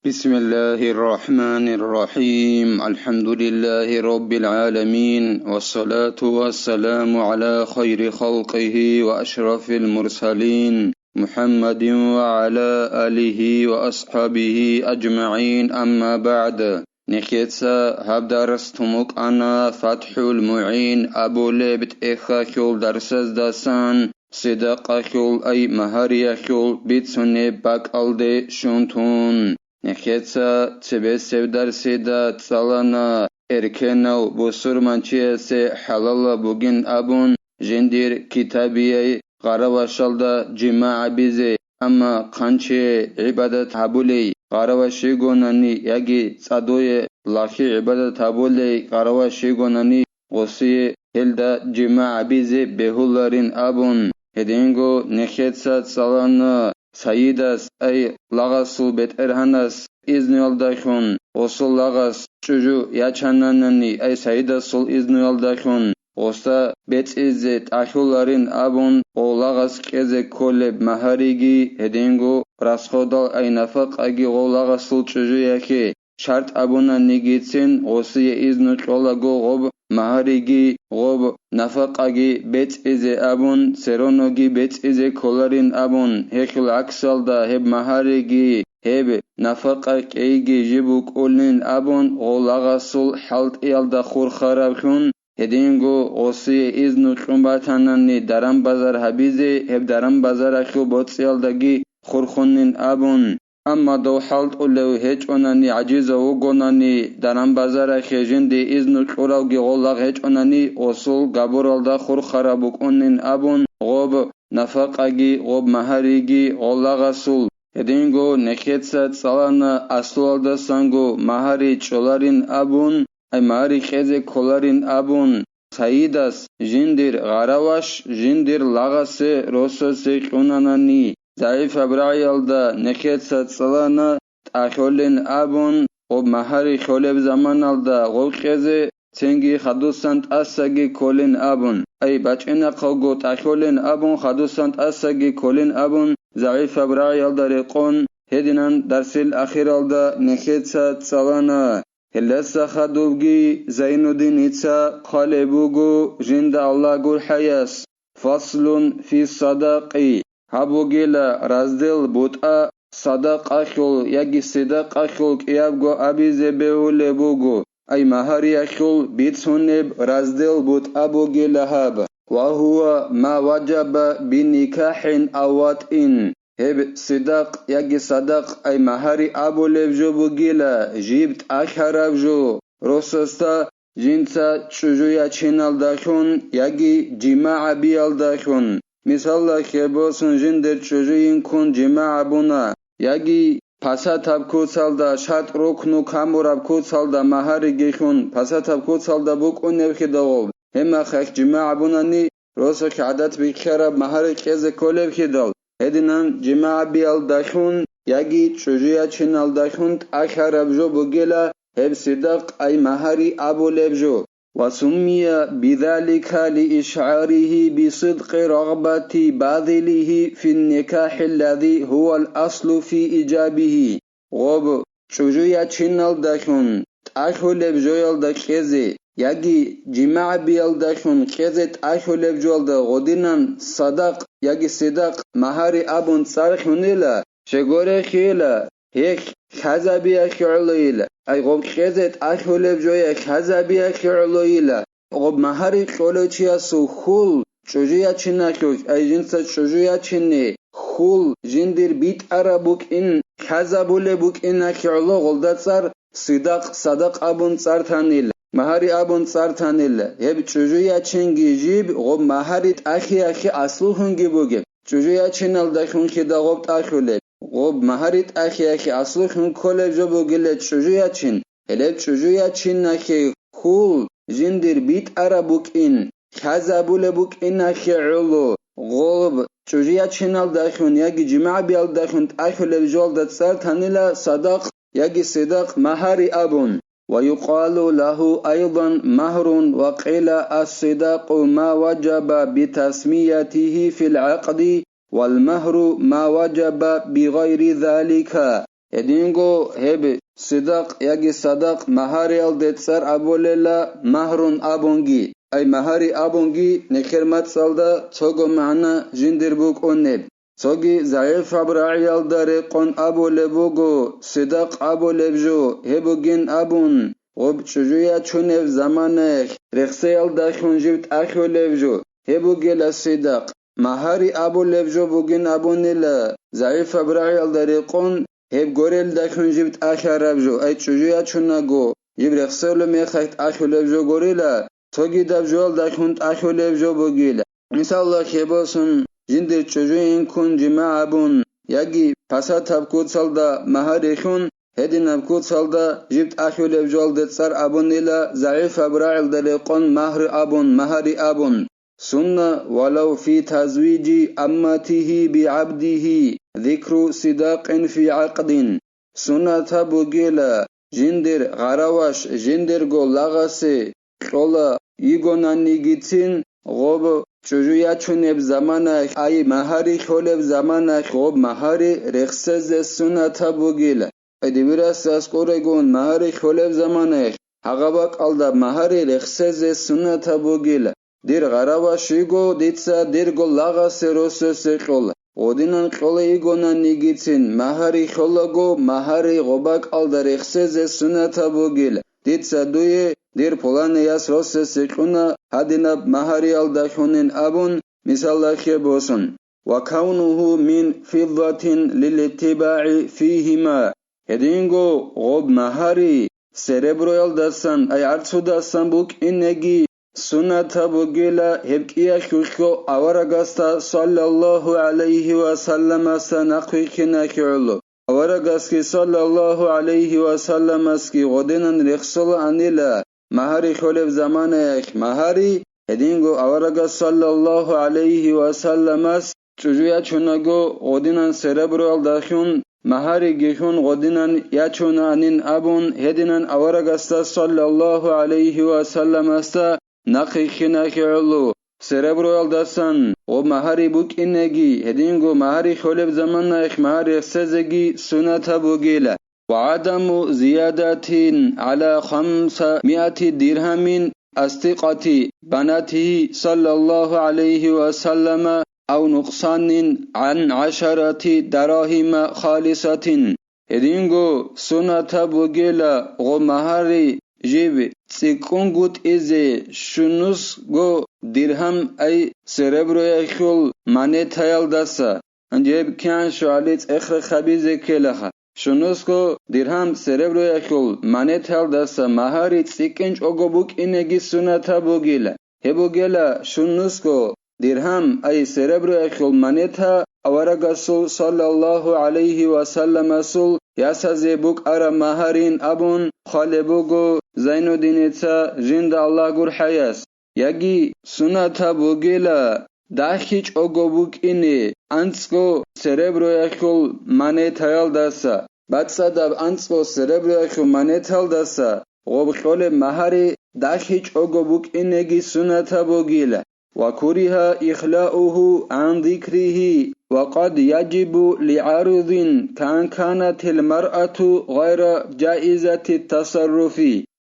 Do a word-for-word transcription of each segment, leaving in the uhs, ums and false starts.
بسم الله الرحمن الرحيم. الحمد لله رب العالمين، والصلاة والسلام على خير خلقه وأشرف المرسلين، محمد وعلى آله وأصحابه أجمعين، أما بعد. Нехеца гьаб дарс тун букӀана ФатхӀул МугӀин абулеб тӀехьалъул дарсаздасан, сидакъалъул, ай магьариялъул бицунеб бакӀалде щун тун. Нехеца цебесеб дарсида цӀалана, эркенав бусурманчиясе хӀалалаб бугин абун, жиндир китабияй гъаравашалда жимагӀ гьабизе, амма хъанчие гӀибадат гьабулей гъараваш йигонани яги цӀадуе лахи гӀибадат гьабулей гъараваш йигонани, гъосие гьелда жимагӀ гьабизе бегьуларин абун, гьединго нехеца цӀалана, сайидас, ай лагъасул бетӀергьанас, изнуялдалъун, гъосул лагъас чӀужу ячананани, ай сайидасул изнуялдалъун, гъосда бецӀизе тӀалъуларин абун, гъов лагъас кьезе кколеб магьариги, гьединго расходал, ай нафакъаги гъов лагъасул чӀужуялъе шартӀ абунанигицин, гъосие изну кьолаго гъоб магьариги, гъоб нафакъаги бецӀизе абун, цероноги бецӀизе кколарин абун, гьелъул гӀаксалда гьеб магьариги, гьеб нафакъа кьейги жиб букӀулин абун, гъов лагъасул хӀалтӀиялда хурхараблъун, гьединго гъосие изну кьун батанани даран-базар гьабизе, гьеб даран-базаралъул боцӀиялдаги хурхунин абун, амма дов хӀалтӀулев гьечӀонани, гӀажизав вугонани, даран-базарахъе жинде изну кьуралги гъоллагъ гьечӀонани, гъосул габуралда хурхараб букӀунин абун, гъоб нафакъаги гъоб магьариги гъоллагъасул. Гьединго нехеца цӀалана аслуялдасанго магьари чӀоларин абун, ай магьари кьезе кколарин абун, сайидас жиндир гъараваш жиндир лагъасе росасе кьунанани, загӀипаб рагӀиялда нехеца цӀалана тӀахьолин абун, гъоб магьари хьолеб заманалда гъов кьезе, цинги хадусан тӀасаги кколин абун, ай бачӀинахъалго тӀахьолин абун, хадусан тӀасаги кколин абун, загӀипаб рагӀиялда рекъон, гьединан дарсил ахиралда нехеца цӀалана. Гьелдаса хадубги Зайнуддиница хъвалеб буго жинда Аллагь гурхӀаяс: «Фаслун фи садакъи», гьаб бугила раздел бутӀа садакъалъул яги сидакъалъул кӀиябго абизе бегьулеб буго, ай магьариялъул бицунеб раздел бутӀа бугила гьаб. «Ва гьува ма важаба биникахӀин ав ватӀин». Гьеб сидакъ яги садакъ, ай магьари абулеб жо бугила, жиб тӀахьараб жо, росасда жинца чӀужу ячиналдалъун яги жимагӀ гьабиялдалъун. Мисалалъе босун, жиндир чӀужуйин ккун жимагӀ гьабуна, яги пасатаб куцалда, шартӀ-рукну камураб куцалда магьариги лъун, пасатаб куцалда букӀунеб хидагъуб, гьеб мехалъ жимагӀ гьабунани, росулъ гӀадат бихьараб магьари кьезе кколеб хидал, гьединан жимагӀ гьабиялдалъун яги чӀужу ячиналдалъун тӀахьараб жо бугила гьеб сидакъ, ай магьари абулеб жо. «Ва суммия бидалика лиишгӀарихи бисидкъи рагъбати базилихи финникахӀи аллази гьувал аслу фи ижабихи». Гъоб чӀужу ячиналдалъун тӀахьулеб жоялда кьезе яги жимагӀ гьабиялдалъун кьезе тӀахьулеб жоялда гъодинан садакъ яги сидакъ магьари абун цӀар лъунила, щегорехъила, гьелъ лъазабиялъе гӀолойила, ай гъоб кьезе тӀахьулеб жоялъ лъазабиялъе гӀолойила. Гъоб магьари кьолев чиясул хьул чӀужу ячиналъулъ, ай жинца чӀужу ячине, хьул жиндир битӀараб букӀин, лъазабулеб букӀиналъе гӀоло гъолда цӀар сидакъ, садакъ абун цӀар танила, магьари абун цӀар танила. Гьеб чӀужу ячинги жиб гъоб магьари тӀахьиялъе аслулъунги бугеб. ЧӀужу ячиналдалъун хида гъоб тӀахьулеб, гъоб магьари тӀахьиялъе аслулъун кколеб жо бугила чӀужу ячин, гьелеб чӀужу ячиналъе хьул жиндир битӀараб букӀин, лъазабулеб букӀиналъе гӀоло, гъоб чӀужу ячиналдалъун яги жимагӀ гьабиялдалъун тӀахьулеб жоялда цӀар танила садакъ яги сидакъ магьари абун. «Ва юкъалу лагьу айдан магьрун ва къила ас-сидакъу ма важаба битасмиятихи фил гӀакъди, вал магьру ма важаба бигъайри залика». Гьединго гьеб сидакъ яги садакъ магьариялде цӀар абулела магьрун абунги, ай магьари абунги нехер мацӀалда цого магӀна жиндир букӀунеб. Цоги загӀипаб рагӀиялда рекъон абулеб буго, сидакъ абулеб жо гьеб бугин абун, гъоб чӀужу ячунеб заманаялъ рехсеялдалъун жиб тӀахьулеб жо гьеб бугела сидакъ. Магьари абулеб жо бугин абунила, загӀипаб рагӀиялда рекъон гьеб горелдалъун жиб тӀахьараб жо, ай чӀужу ячунаго, жиб рехсолеб мехалъ тӀахьулеб жо гурила, цогидаб жоялдалъун тӀахьулеб жо бугила. Мисалалъ гьеб босун, жиндир чӀужу инкун жимагӀ абун, яги пасатаб куцалда магьари лъун, гьединаб куцалда жиб тӀахьулеб жоялде цӀар абунила загӀипаб рагӀиялда рекъон магьру абун, магьари абун. Сунна, ولو في تزويج أمته بعبده ذكر صداق في عقد. Суннатаб бугела, жиндир гъараваш жиндирго лагъасе кьола йигонанигицин, гъоб чӀужу ячунеб заманаялъ, ай магьари лъолеб заманаялъ гъоб магьари рехсезе суннатаб бугела. Ай дибирас аскӀорегун магьари лъолеб заманаялъ, гьагъа бакӀалда магьари рехсезе суннатаб бугела. Дир гъараваш йиго, дица дирго лагъасе рососе кьола. Гъодинан кьола йигонанигицин, магьари лъолаго, магьари гъобакӀалда рехсезе суннатаб бугел, дица дуе дир пуланияс рососе кьуна гьадинаб магьариялдалъунин абун, мисалалъе босун. وكونه من فضة للاتباع فيهما. Гьединго гъоб магьари сереброялдасан, ай гӀарцудасан букӀинеги, суннатаб бугела гьеб кӀиялъулъго аварагасда саллаллагьу гӀалайгьи ва салламасда нахъвихьиналъе гӀоло. Аварагасги саллаллагьу гӀалайгьи ва салламасги гъодинан рехсолаанила магьари лъолеб заманаялъ магьари, гьединго аварагас саллаллагьу гӀалайгьи ва салламас чӀужу ячунаго гъодинан сереброялдалъун, магьариги лъун гъодинан ячунаанин абун, гьединан аварагасда саллаллагьу гӀалайгьи ва салламасда нахъвихьиналъе гӀоло, сереброялдасан гъоб магьари букӀинеги, гьединго магьари лъолеб заманаялъ магьари рехсезеги суннатаб бугела. وعدم زيادة على خمسمائة درهم أصدقاء بناته صلى الله عليه وسلم أو نقصان عن عشرة دراهم خالصة. Гьединго суннатаб бугела гъо магьари жиб цӀикӀкӀунгутӀизе щунусго диргьам, ай сереброялъул монетаялдаса. Гьанже гьеб кигӀан щвали цӀех-рех гьабизе ккелаха. Щунусго диргьам сереброялъул монетаялдаса магьари цӀикӀкӀинчӀого букӀинеги суннатаб бугила. Гьеб бугела щунусго диргьам, ай сереброялъул монета, аварагасул саллаллагьу гӀалайгьи ва салламасул ясазе букӀараб магьарин абун хъвалеб буго Зайнуддиница жинда Аллагь гурхӀаяс. Яги суннатаб бугела дагьичӀого букӀине анцӀго сереброялъул монетаялдаса, бацӀцӀадаб анцӀго сереброялъул монетаялдаса гъоб кьолеб магьари дагьичӀого букӀинеги суннатаб бугила. وكره إخلاؤه عن ذكره وقد يجب لعارض كأن كانت المرأة غير جائزة التصرف.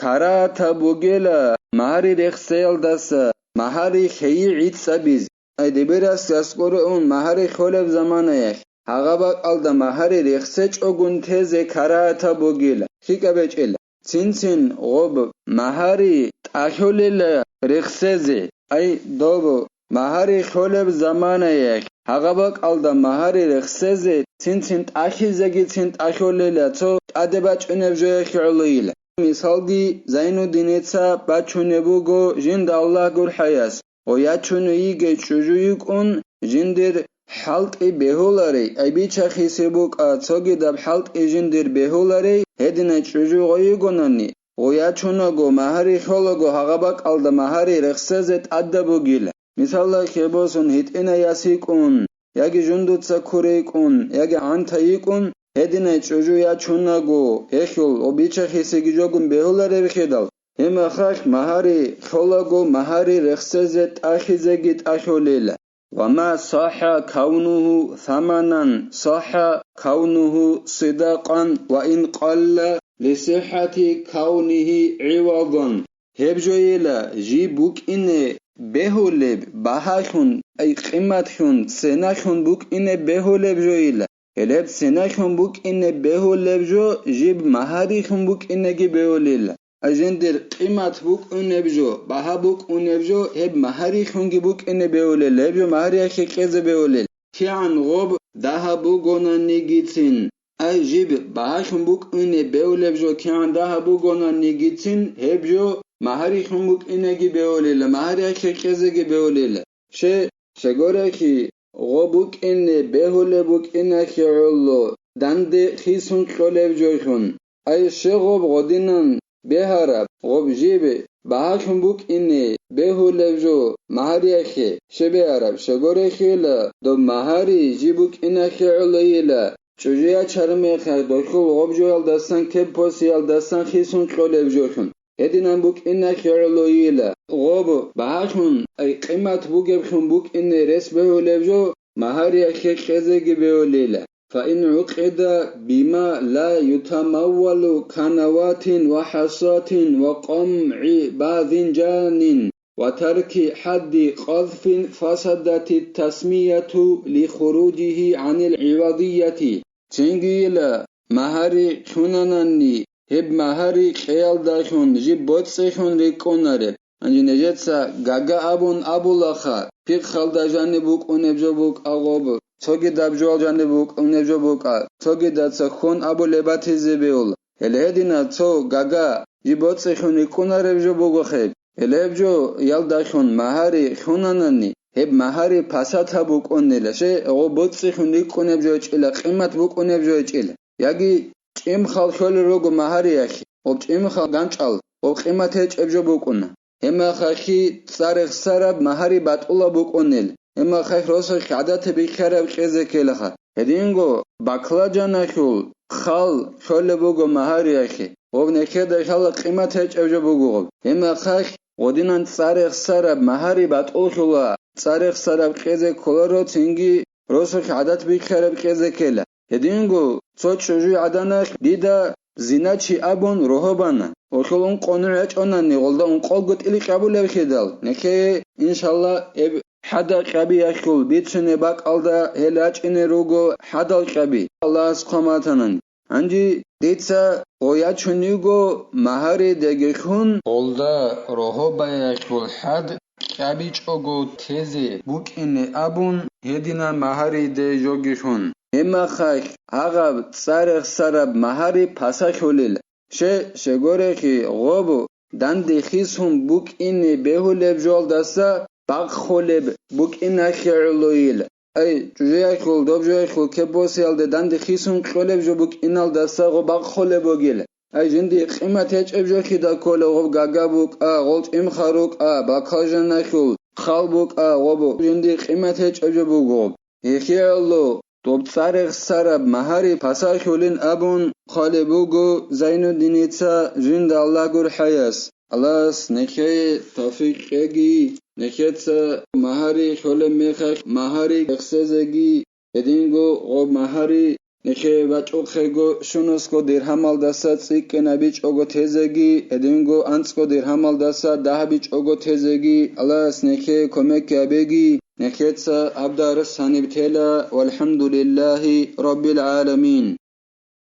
Карагьатаб бугела магьари рехсеялдаса магьари лъейи гӀицӀабиз. Ай дибирас аскӀоре ун магьари лъолеб заманаялъ, гьагъа бакӀалда магьари рехсечӀогун тезе карагьатаб бугила, лъикӀаб гьечӀила. Цин-цин гъоб магьари тӀалъулела рехсезе, ай доб магьари лъолеб заманаялъ, гьагъа бакӀалда магьари рехсезе цин-цин тӀалъизегицин тӀалъулела цо тӀаде бачӀунеб жоялъе гӀолойила. Мисалги, Зайнуддиница бачунеб буго жинда Аллагь гурхӀаяс, гъо ячуней йигей чӀужу йикӀун жиндир хӀалтӀи бегьуларей, ай бичахисе букӀа цогидаб хӀалтӀи жиндир бегьуларей, гьединай чӀужу гъо йигонани, гъо ячунаго, магьари лъолаго гьагъа бакӀалда магьари рехсезе тӀадаб бугила. Мисалда, хебосун гьитӀинай яс йикӀун, яги жундуца куре йикӀун, яги гӀанта йикӀун, гьединай чӀужу ячунаго, гьелъул гъо бичахисеги жогун бегьулареб хидал, гьемахалъ магьари лъолаго магьари рехсезе тӀахизеги тӀахьулила. وما صح كونه ثمنا صح كونه صداقا وإن قل لصحة كونه عوضا. Гьеб жойила жиб букӀине бегьулеб багьалъун, ай къиматлъун, ценалъун букӀине бегьулеб жойила. Гьелеб ценалъун букӀине бегьулеб жо жиб магьарилъун букӀинеги бегьулила. Ай жиндир къимат букӀунеб жо, багьа букӀунеб жо, гьеб магьарилъунги букӀине бегьулел, гьеб жо магьариялъе кьезе бегьулел. КигӀан гъоб дагьаб бугонанигицин, ай жиб багьалъун букӀине бегьулеб жо кигӀан дагьаб бугонанигицин, гьеб жо магьарилъун букӀинеги бегьулела, магьариялъе кьезеги бегьулела. Ще, щегорехи, гъо букӀине бегьулеб букӀинахье гӀоло, данде хисун кьолеб жойхун. Ай щегъоб гъодинан бегьараб, гъоб жибе багьалъун букӀине бегьулеб жо магьариялъе, щебегьараб, щегорехила доб магьари жиб букӀинахье гӀолойила, чӀужуячармехалъ дохьул гъоб жоялдасан кеб посиялдасан хисун кьолеб жойхун. Гьединан букӀинахье гӀолойила, гъоб багьалъун, ай къимат бугеблъун букӀине рес бегьулеб жо, магьариялъе кьезеги бегьулила. فإن عقد بما لا يتمول كنواة وحصاة وقمع باذنجان وترك حد قذف فسدت التسمية لخروجه عن العوضية. Цинги йила, магьари лъунанани, гьеб магьари кьеялдалъун жиб боцӀихьун рикӀкӀунареб. Гьанже нижеца гага абун абулаха, пихъалда жаниб букӀунеб жо букӀа гъоб, цогидаб жоял жаниб букӀунеб жо букӀа, цогидаца хьун абулеб батизе бегьула. Гьеле гьедина цо гага жиб боцӀихьун рикӀкӀунареб жо буго хеб. Гьелеб жо ялдалъун магьари лъунанани, гьеб магьари пасат гьаб букӀунила, ще гъо боцӀихьун рикӀкӀунеб жо гьечӀила, къимат букӀунеб жо гьечӀила. Яги чӀимхал лъолел руго магьариялъе, гъоб чӀимхал ганчӀал, гъоб къимат гьечӀеб жо букӀуна. Гьебмехалъги цӀар рехсараб магьари батӀулаб букӀунел, гьебмехалъ росулъ гӀадатаб бихьараб кьезе ккелаха. Гьединго бакладжаналъул хал лъолеб буго магьариялъе, гъоб нехеда хьала къимат гьечӀеб жо буго гъоб. Гьебмехалъ гъодинан цӀар рехсараб магьари батӀуллъула, цӀар рехсараб кьезе кколаро, цинги росулъ гӀадат бихьараб кьезе ккела. Гьединго цо чӀужуй гӀаданалъ дида зиначи абун рогьо бана. Гъолъул ункъо нугӀ ячӀунани, гъолда ункъолго тӀиликь абулеб хидал, нехее, иншалла, гьеб хӀадал кьабиялъул бицунеб бакӀалда гьел рачӀине руго хӀадал кьаби, Аллагьас хъваматанани. Гьанже дица гъо ячун йиго магьари дегихьун, гъолда рогьобаялъул хӀад кьабичӀого тезе букӀине абун, гьединан магьари де жогихьун. Гьебмехалъ гьагъаб цӀар рехсараб магьари пасалъулел, ще, щегорехи, гъоб данде хисун букӀине бегьулеб жоялдаса бахъулеб букӀиналъе гӀолойил. Ай, чӀужуялъул, доб жоялъул кеб босиялде данде хисун кьолеб жо букӀиналдаса гъо бахъулеб бугил. Ай, жинди къимат гьечӀеб жо хида ккола, гъоб гага букӀа, гъол чӀимхал рукӀа, бакалжаналъул хал букӀа, гъоб жинди къимат гьечӀеб жо буго. Гьехиялъул доб цӀар рехсараб магьари пасалъулин абун хъвалеб буго Зайнуддиница, жинда Аллагь гурхӀаяс. Аллагьас нехее тавфикъ кьеги, нехеца магьари лъолеб мехалъ магьари рехсезеги, гьединго гъоб магьари нехее бачӀухъего щунусго диргьамалдаса цӀикӀкӀинабичӀого тезеги, гьединго анцӀго диргьамалдаса дагьабичӀого тезеги, Аллагьас нехее кумек гьабеги, нехеца абдарас гьаниб тела, валхӀамдулиллагьи раббил гӀаламин.